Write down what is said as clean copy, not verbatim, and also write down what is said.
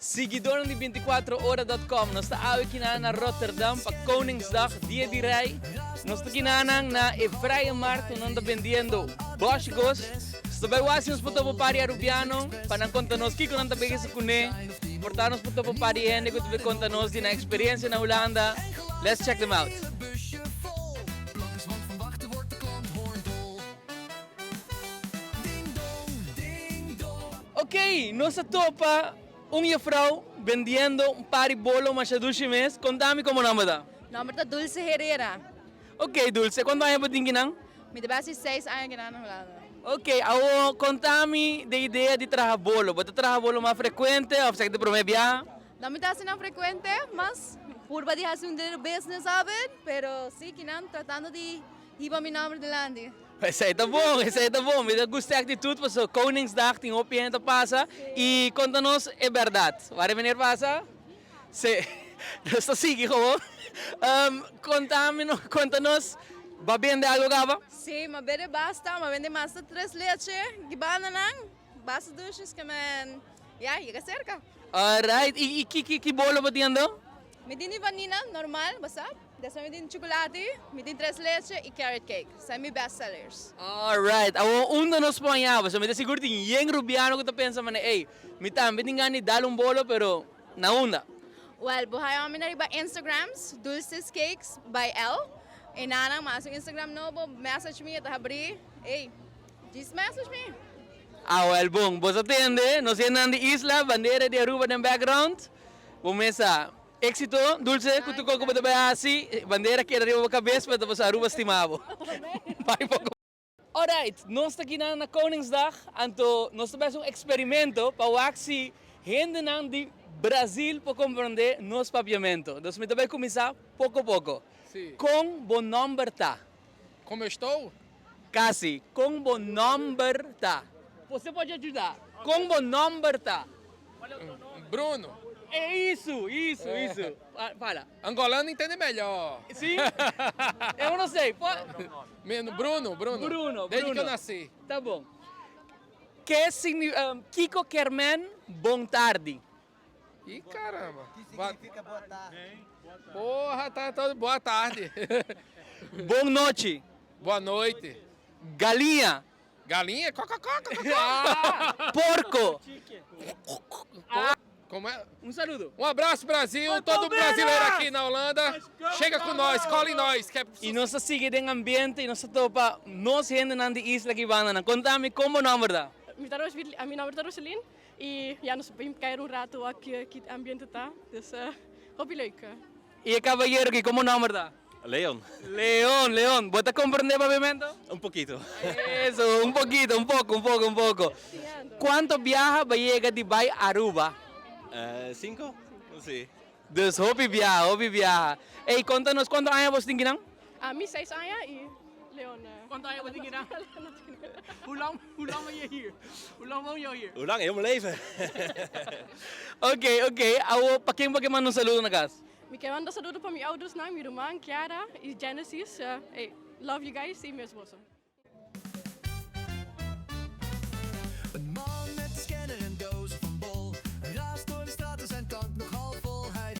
Siguidornan di binticuatroora.com, nos ta awe kina na Rotterdam pa Koningsdag, Dia di Rey. Nos ta kina nan na e Vrije Markt unda nan ta bendiendo Bosch Gos. Nos ta bai wak si nos por topa un par di Arubiano pa nan konta nos kiko nan ta bezig kuné. Por ta nos por topa un par di hende ku ta bai konta nos di nan eksperensia na Hulanda. Let's check them out. Ok, nos a topa un jefrouw bendiendo un par di bolo masha dushi mes. Konta mi komo nomber ta? Nomber ta Dulce Herrera. Ok Dulce, kuantu aña bo tin kinan? Mi ta basi seis aña kinan na Hulanda. Ok, awo konta mi de idea di traha bolo. Bo ta traha bolo mas frekuente of esaki ta prome biaha? No mi ta hasi nan frekuente, mas purba di hasi un little business of it, pero si kinan tratando di Hiba mi nomber dilanti. Esei ta bon, esei ta bon. Mi ta gusta e actitud pasobra Koningsdag tin hopi hende ta pasa y conta nos e berdad. Ware meneer pasa? Si. Nos ta sigui gewoon. Conta mi no, conta nos, bo a bende algo caba? Si, mi a bende basta, mi a bende mas ta tres leche, gibananan, basta dushi, es ke men, ya, yega cerca. Alright, y ki ki ki bolo bo tin ando? Mi tin di vanilla normal, bo sa. Despues mi tin chukulati, mi tin tres leche y carrot cake. Esei mi best sellers. Alright, awor unda nos por haña bo? So mi ta sigur tin yen rubiano ku ta pensa manera, ey, mi tambe tin gana di dal un bolo, pero na unda? Well, bo haña mi na riba Instagrams, Dulces Cakes by El. E nanan mas un Instagram nobo, message mi, e ta habri. Ey, just message mi. Awel bon, bo sa tende, nos hendenan di isla, bandera di Aruba den background. Bo mes sa. Éxito, Dulce, ku tur kos ku bo ta bai hasi, bandera keda riba bo kabes, pero ta pasobra Aruba stima bo. Bai poko. Alright, nos ta kinan na Koningsdag, anto nos ta bai hasi un eksperimento pa wak si hendenan di Brazil por komprondé nos papiamento. Dus mi ta bai kuminsá poko poko. Kon bo nòmber ta? Como eu estou? Casi. Con bo nomber ta? Você pode ajuda. Con bo nomber ta? Bruno. É isso, isso, isso. Fala. Angolano entende melhor. Sim? Eu não sei. Bruno, Bruno. Bruno, Desde que eu nasci. Tá bom. Que signi Kiko Kermen, bon tardi. Ih, caramba. Que significa boa tarde. Porra, tá todo boa tarde. Bom noite. Boa noite. Galinha. Galinha? Cococó, cococó. Ah, porco. Como é? Um saludo. Um abraço, Brasil, todo brasileiro aqui na Holanda. Chega com nós, cola em nós. Que é... E nos ta sigui den ambiente y nos ta topa nos hendenan di isla aki bandanan. Conta mi con bo nomber ta? Mi ta mi nomber ta Roselyn. Y ya nos bin caer un rato wak ki ambiente ta, dus hopi leuk. Y e cabayero aki como nomber ta? Leon. Leon, Leon. Bo ta comprende papiamento? Un poquito. Eso, un poquito, un poco, un poco, un poco. Cuanto biaha bo yega di bay Aruba? Cinco, si. Dus hopi biaha, hopi biaha. Ey, conta nos cuanto aña bo tin kinan? Ami seis aña y Leon. Cuanto aña bo tin kinan? Hoe lang, hoe lang ben je hier? Hoe lang woon je al hier? Hoe lang? Heel mijn leven. Oké, oké. Awo, pa ken bo ke manda un saludo na cas? Mi ke manda saludo pa mi ouders nan, mi ruman Kiara y Genesis. Ey, love you guys y mi esposo.